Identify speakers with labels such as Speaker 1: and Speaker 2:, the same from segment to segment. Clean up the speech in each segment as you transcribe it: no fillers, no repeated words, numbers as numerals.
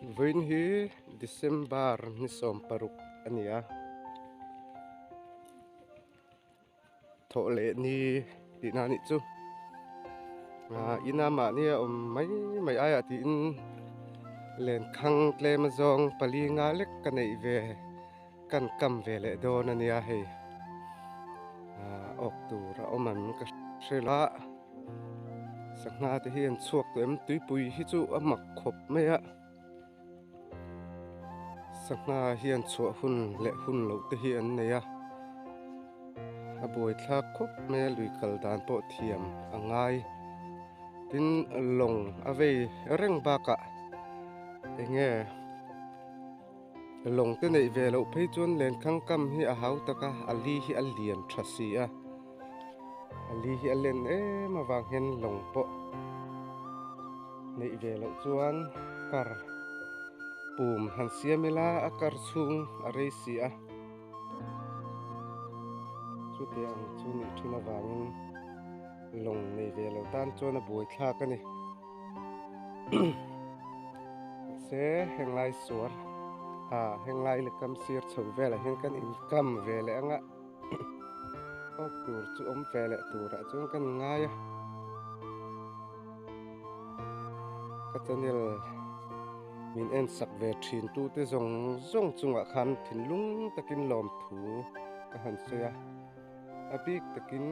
Speaker 1: Vawiin hi December ni 16 a ni a, thawh leh ni tihna a nih chu. Aaa ina mahni a awm mai mai aiah tiin lenkhang tlem azawng pali nga lek ka neih ve kan kam ve leh dawn a nia hei. Aaa awk tur a awm ang ka hrilh a. Sangha te hi an chhuak tawh em tuipui hi chu a mak khawp mai a sangha hian chhuah hun leh hun loh te hi an nei a a buai thlak khawp mai a lui kal dan pawh thiam a ngai tin lawng a vei reng bakah eng nge lawng te neih ve loh phei chuan lenkhang kam hi a hau tak a a li hi a lian tha si a. A li hi a len em avang hian lawng pawh neih ve loh chuan kar pum han siam ila a kar chhung a rei si a chuti ang chu nih thin avangin lawng nei ve lo tan chuan a buai thlak a ni mahse henglai suar ah henglai leh kam sir chho velah hian kan inkam ve leh ang a. Awk tur chu awm ve leh turah chuan kan ngai a ka channel min en sak ve thin tu te zawng zawng chungah khan thinlung takin lawmthu ka han sawi a a bik takin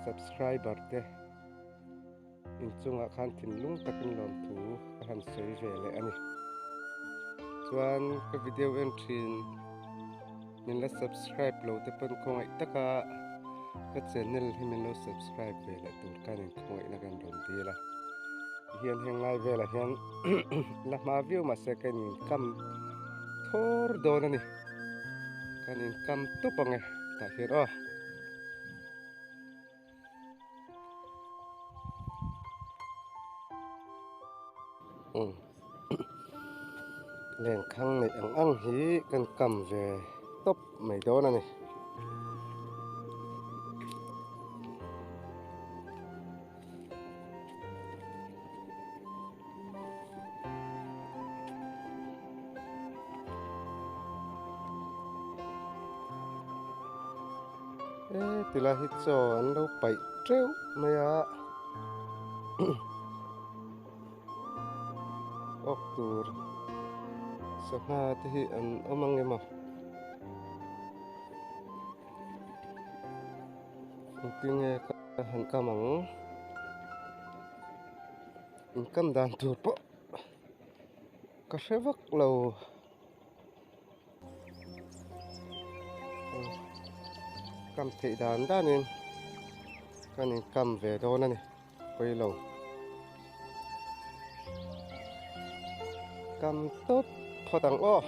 Speaker 1: subscriber te inchungah khan thinlung takin lawmthu ka han sawi ve leh a ni. Chuan ka video en thin min la subscribe lo te pawn khawngaih taka ka channel hi min lo subscribe ve leh tur khan in khawngaihna kan rawn dil a. Tihian heng lai velah hian la hma viau mahse ka inkam thawr dawn a ni. Kan inkam tawp ang e tah hian aw. Lenkhang neih ang ang hi kan kam ve tawp mai dawn a ni. E tilai hi chaw an lo paih teuh mai a awk tur sangha te hi an awm ang em aw engtinge ka han kam ang inkam dan tur pawh ka hre vak lo. Kam theih dan danin kan inkam ve dawn a ni pawilo kam tawp phawt ang aw.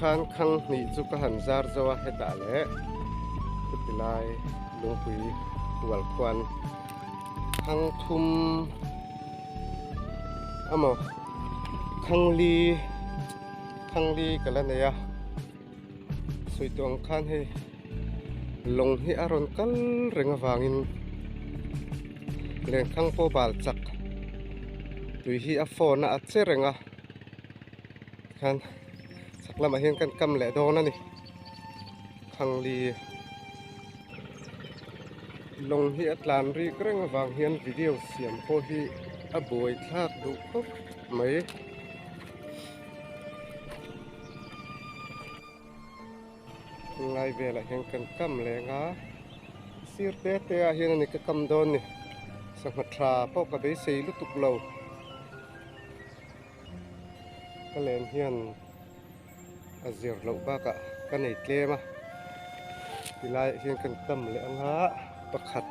Speaker 1: khan khang hnih chu ka han zar zo a hetah leh chuti lai lungpui hual khuan khang thum amaw khang li khang li ka la nei a sawi tawh ang khan hei lawng hi a rawn kal reng avangin lenkhang pawh bal chak tui hi a phone a a che reng a khan chhak lamah hian kan kam leh dawn a ni khangli lawng hi a tlan rik reng avang hian video siam pawh hi a buai thlak duh khawp mai. Tunlai velah hian kan kam leng a sir te te ah hian a ni ka kam dawn ni sangha tha pawh ka beisei lutuk lo ka len hian a zir loh bakah ka nei tlem a tilai ah hian kan kam leh anga pakhat.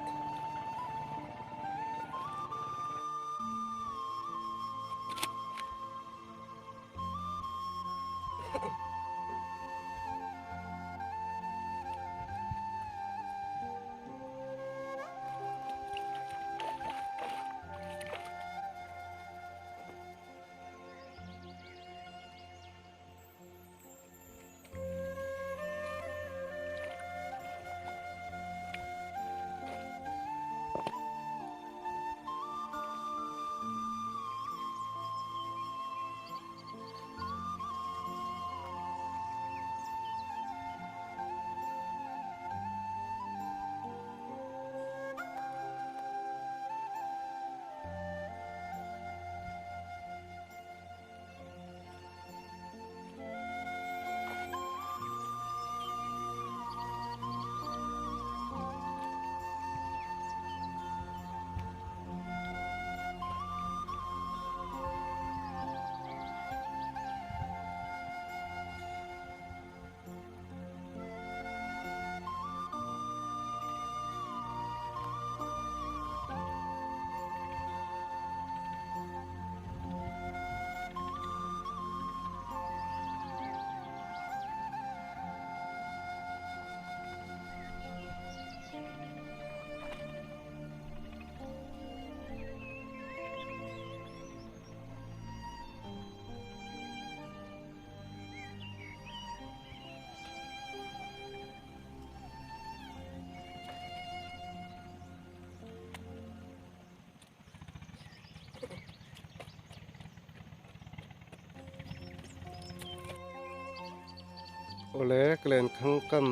Speaker 1: Awle ka len thang kam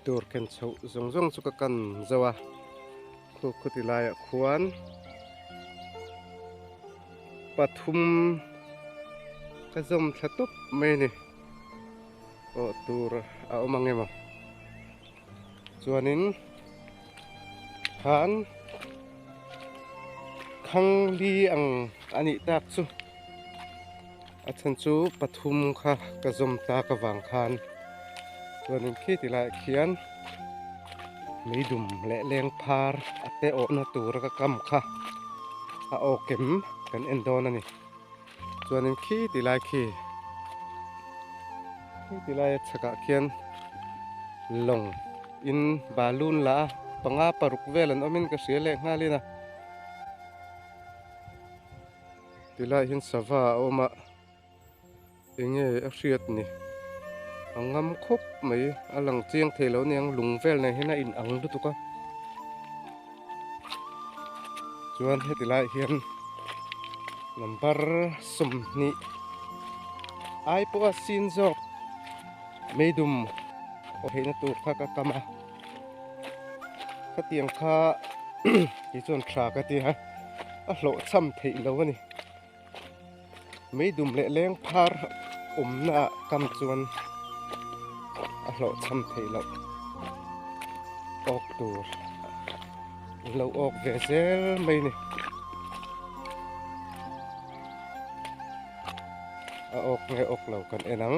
Speaker 1: tur ken chhoh zawng zawng chu ka kan zo a khu khuti laiah khuan pathum ka zawm thla tawp mai a ni awh tur a awm ang emaw chuanin khan thang li ang a nih tak chu a chhan chu pathum kha ka zawm tak avang khan chuanin khi ti laiah khian meidum leh leng phar a te awhna tura ka kam kha a awk em kan en dawn a ni. Chuanin khi ti lai khi khi ti laia chhakah khian lawng in balloon la a panga paruk vel an awmin ka hria leh nghalin a tilaiah hian sava a awm a enge a hriat ni a ngam khawp mai a lang chiang thei lo aniang lung vel nen hian a in ang lutuk a chuan heti laiah hian number 20 ai pawha sin zawk meidum aw theihna tur kha ka kam a khatiang kha kei chuan tha ka ti a a hlawhchham theih lo a ni meidum leh leng phar awmna ah kam chuan a hlawhchham theih loh awk tur an lo awk ve zel mai a ni a awk nge awk lo kan en ang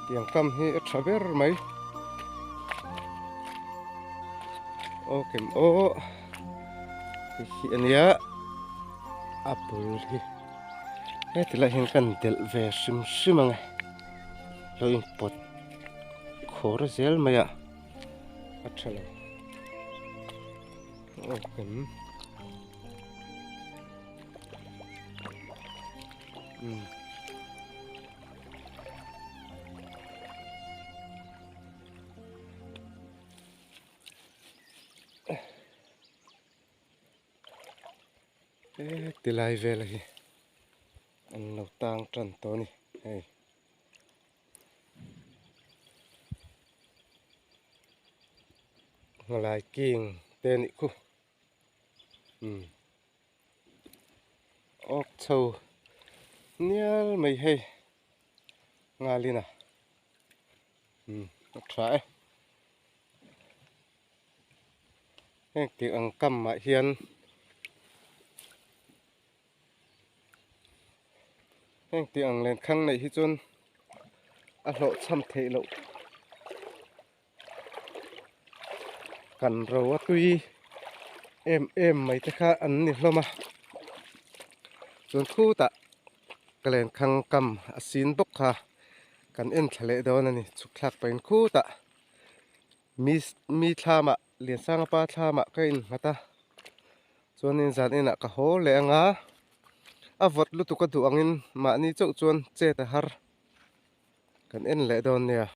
Speaker 1: tiang kam hi a tha ber mai awk em aw hei hi a nia a bul hi. Heti lai hian kan delh ve hrim hrim ang e. Lo inpawt khawr zel mai a, a tha lo. Aw kem. Um. Ti lai vel hi an lo tang tan tawh a ni hei. Nghalai king te a nih khu umm awk chho nial mai hei ngalin a umm a tha e. Heng tih ang kam ah hian heng tih ang lenkhang neih hi chuan a hlawhchham theih loh kan ro a tui em em mai te kha an ni hlawm a chuan khutah ka lenkhang kam a sin bawk kha kan en thla leh dawn a ni chhuk thlak pahin khutah. Mi thlamah Liansanga pa thlamah ka innghat a, chuanin zan inah ka haw leh ang a, a vawt lutuk a duh angin mahni chauh chuan chet a har kan en leh dawn nia.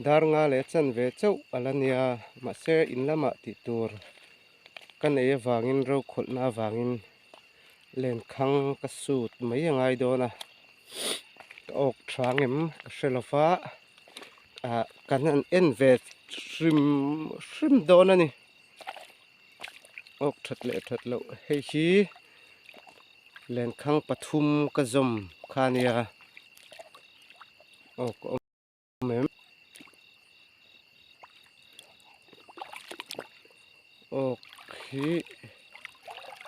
Speaker 1: Dar nga leh chan ve chauh a la nia, mahse in lamah tih tur ka nei avangin rokhawlhna avangin Lenkhang ka sut mai a ngai dawn a, ka awk tha ngem ka hre lo va, ah kan han en ve hrim hrim dawn a ni, awk that leh that loh hei hi lenkhang pathum ka zawm kha a nia awk a awm. Em awk hi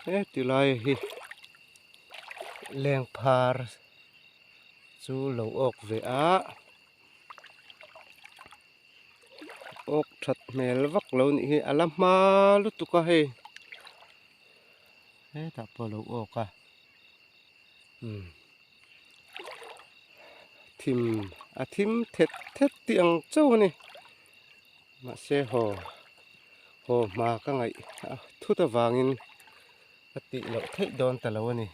Speaker 1: heti lai hi lengphar chu lo awk ve a awk that hmel vak lo nih hi a la hma lutuk a hei hetah pawh a lo awk a umm. Thim a thim thet thet tih ang chauh a ni mahse haw haw hma ka ngaih a thut avangin a tih loh theih dawn ta lo a ni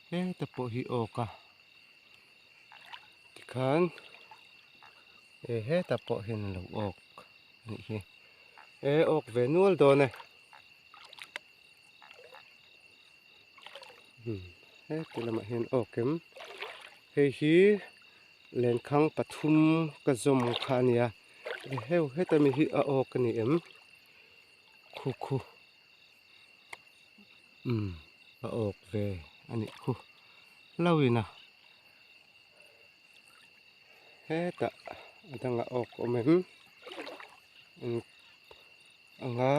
Speaker 1: heta pawh hi awk a tikhan e heta pawh hian a lo awk a nih hi e awk ve nual dawn e. Heti lamah hian awk em hei hi lenkhang pathum ka zawm kha a nia eheu heta mi hi a awk a ni em khu khu umm a awk ve a nih khu hlauhin a hetah a dangah awk a awm em anga.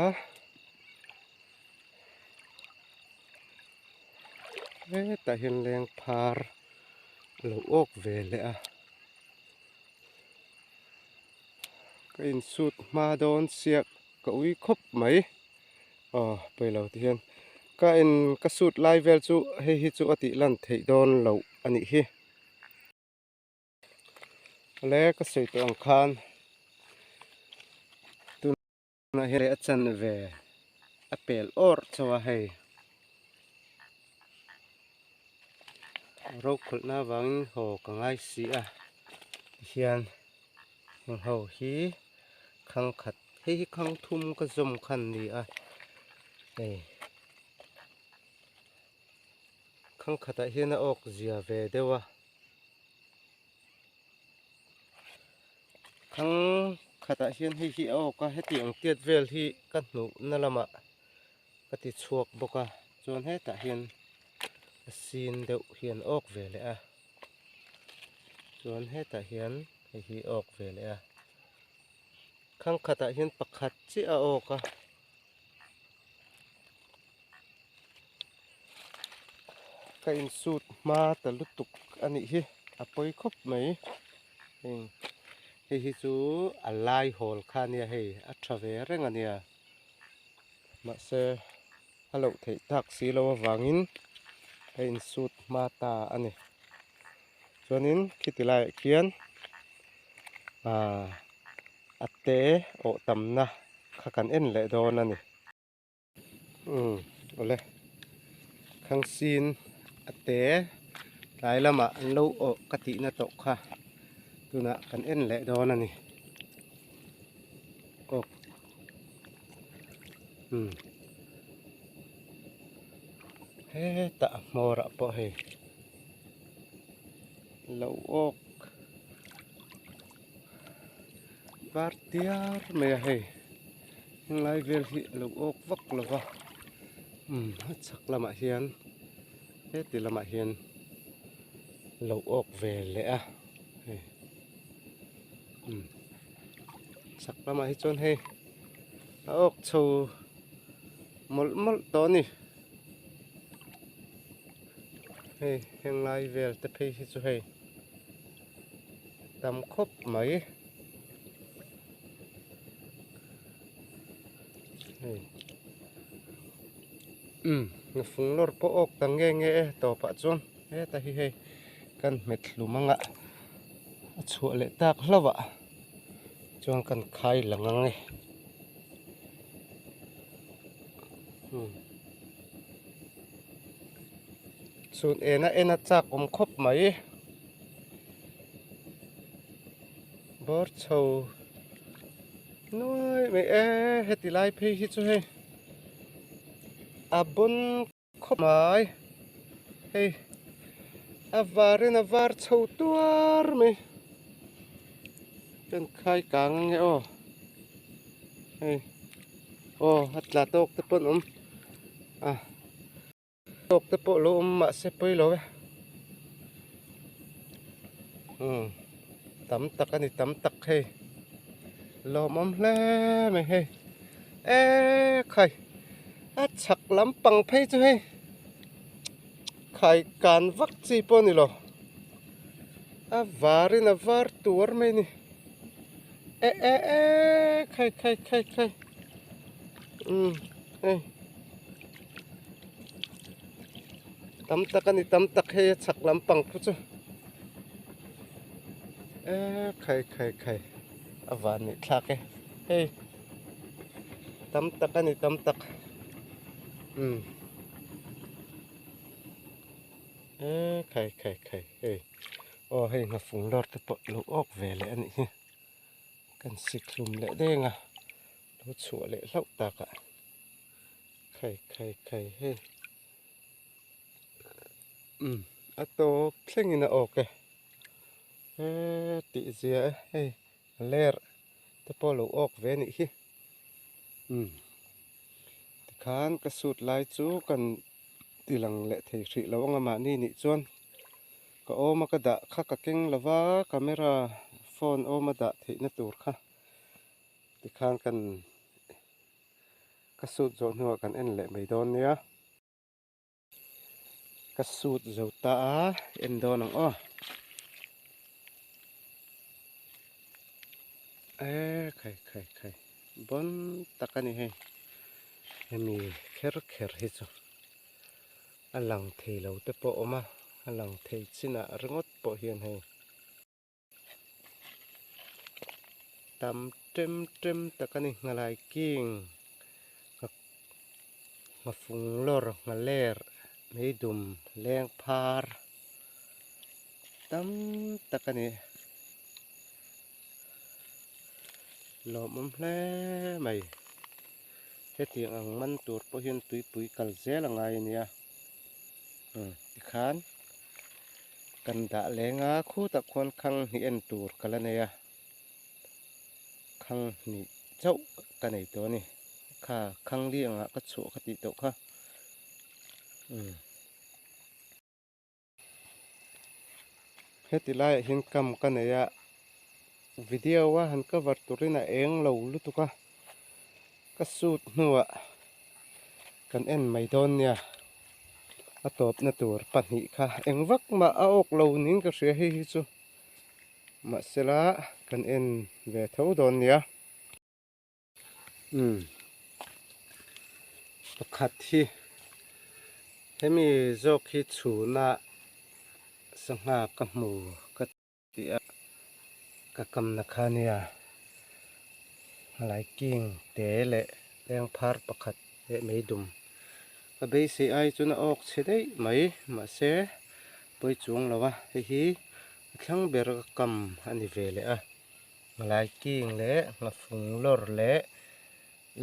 Speaker 1: Hetah hian leng phar a lo awk ve leh a, ka insut hma dawn chiah ka ui khawp mai aw pawilo ti hian ka in ka sut lai vel chu hei hi chu a tih lan theih dawn loh a nih hi. Awle ka sawi tawh ang khan Tunah hian a chanve a pel awrh chauh a hei rokhawlhna avangin haw ka ngai si a tihian heng ho hi khang khat hei hi khang thum ka zawm khan a ni a hei khang khatah hian a awk zia ve deuh a. Thang khatah hian hei hi a awk a heti ang tiat vel hi ka hnuhna lamah ka ti chhuak bawk a chuan hetah hian a sin deuh hian a awk ve leh a chuan hetah hian hei hi a awk ve leh a thang khatah hian pakhat chiah a awk a. Ka insut hma ta lutuk a nih hi a pawi khawp mai heng hei hi chu a lai hawl kha a nia hei a tha ve reng a nia mahse. loh theih tak si lo avangin a insut hma ta a ni. Chuanin khiti laiah khian aaa a te awh tamna kha kan en leh dawn a ni. Umm awle Khangsin a te tlai lamah an lo awh ka tihna tawh kha tunah kan en leh dawn a ni. Aw umm hetah hmawrah pawh hei lo awk var tiar mai a hei henglai vel hi a lo awk vak lo va umm a chhak lamah hian heti lamah hian lo awk ve leh a hei umm chhak lamah hi chuan hei a awk chho mawlh mawlh tawh a ni hei henglai vel te phei hi chu hei tam khawp mai hei umm fung lawr pawh awk ta nge nge e tawpah chuan heta hi hei kan hmet hlum anga a chhuah leh tak hlauh ah chuan kan khai lang ang e umm chhun ena en a chak awm khawp mai. Bawr chho nuai mai e heti lai phei hi chu hei a bawn khawp mai hei a varin a var chho tuar mai kan khai kang ange aw hei aw a tla tawk te pawh an awm a. Tawk te pawh lo awm mahse pawi lo e. Umm tam tak a ni tam tak hei. Lawmawm hle mai hei. E khai a chhak lampang phei chu hei khai kan vak chi pawh a ni lo. A varin a var tuar mai a ni. E e e khai khai khai khai umm hei. Tam tak a ni tam tak hei a chhak lampang khu chu e khai khai khai a van nih thlak e hei tam tak a ni tam tak umm e khai khai khai hei aw hei nghafung lawr te pawh lo awk ve leh a nih hi kan sik hlum leh deng a lo chhuah leh hlauh tak ah. Khai khai khai hei umm a tawp thlengin a awk e he tih zia e hei a ler te pawh a lo awk ve a nih hi umm tikhan ka sut lai chu kan ti lang leh thei hrih lo ang a mahni nih chuan ka awm a ka dah kha ka keng lo va camera phone awm a dah theihna tur kha tikhan kan. Ka suit zawh hnuah kan en leh mai dawn nia. Ka suit zo ta a, en dawn ang aw. E khai khai khai bawn tak a ni hei. Hemi kher kher hi chu a lang thei lo te pawh a awm a, a lang thei chinah ringawt pawh hian hei. Tam ṭem ṭem tak a ni nghalai king nghafung lawr nghaler meidum leng phar tam tak a ni lawmawm hle mai hetiang ang man tur pawh hian tuipui kal zel a ngai a nia tikhan. Kan dah leng a, khutah khuan khang hnih en tur ka la nei a, khang hnih chauh ka nei tawh a ni, kha khang li angah ka chhuah ka tih tawh kha umm. Heti laiah hian kam ka nei a, video a han cover turin a eng lo lutuk a, ka shoot hnuah kan en mai dawn nia. A tawpna tur pahnih kha eng vak mah a awk lo niin ka hria hei hi chu mahsela kan en ve tho dawn nia umm pakhat hi. Hemi zawk hi chhuna sangha ka hmu ka ti a, ka kamna kha nia Laiking te leh lengphar pakhat leh meidum ka beisei ai chuan a awk chhe daih mai mahse pawi chuang lo a hei hi a thlang ber ka kam a ni ve leh a Laiking leh nghafung lawr leh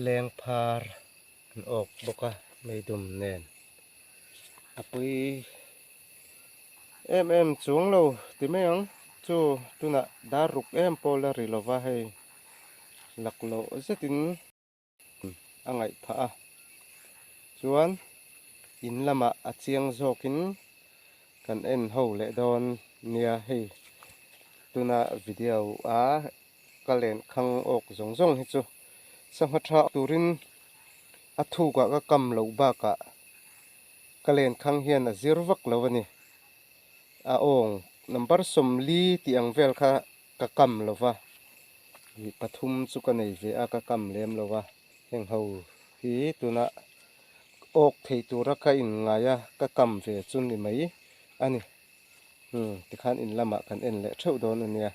Speaker 1: lengphar an awk bawk a meidum nen a pui em em chuang lo ti mai ang chu tunah dar ruk em pawh la ri lova hei laklawh zetin a ngaih phah a chuan in lamah a chiang zawkin kan en ho leh dawn nia hei tuna video a ka len khang awk zawng zawng hi chu sangha tha turin a thukah ka kam loh bakah ka len khang hian a zir vak lo a ni. A awng number 40 tih ang vel kha ka kam lo va, ih pathum chu ka nei ve a ka kam lem lo va, heng ho hi tunah awk thei tura ka inngai a ka kam ve chu ni mai a ni. Umm tikhan in lamah kan en leh theuh dawn a nia.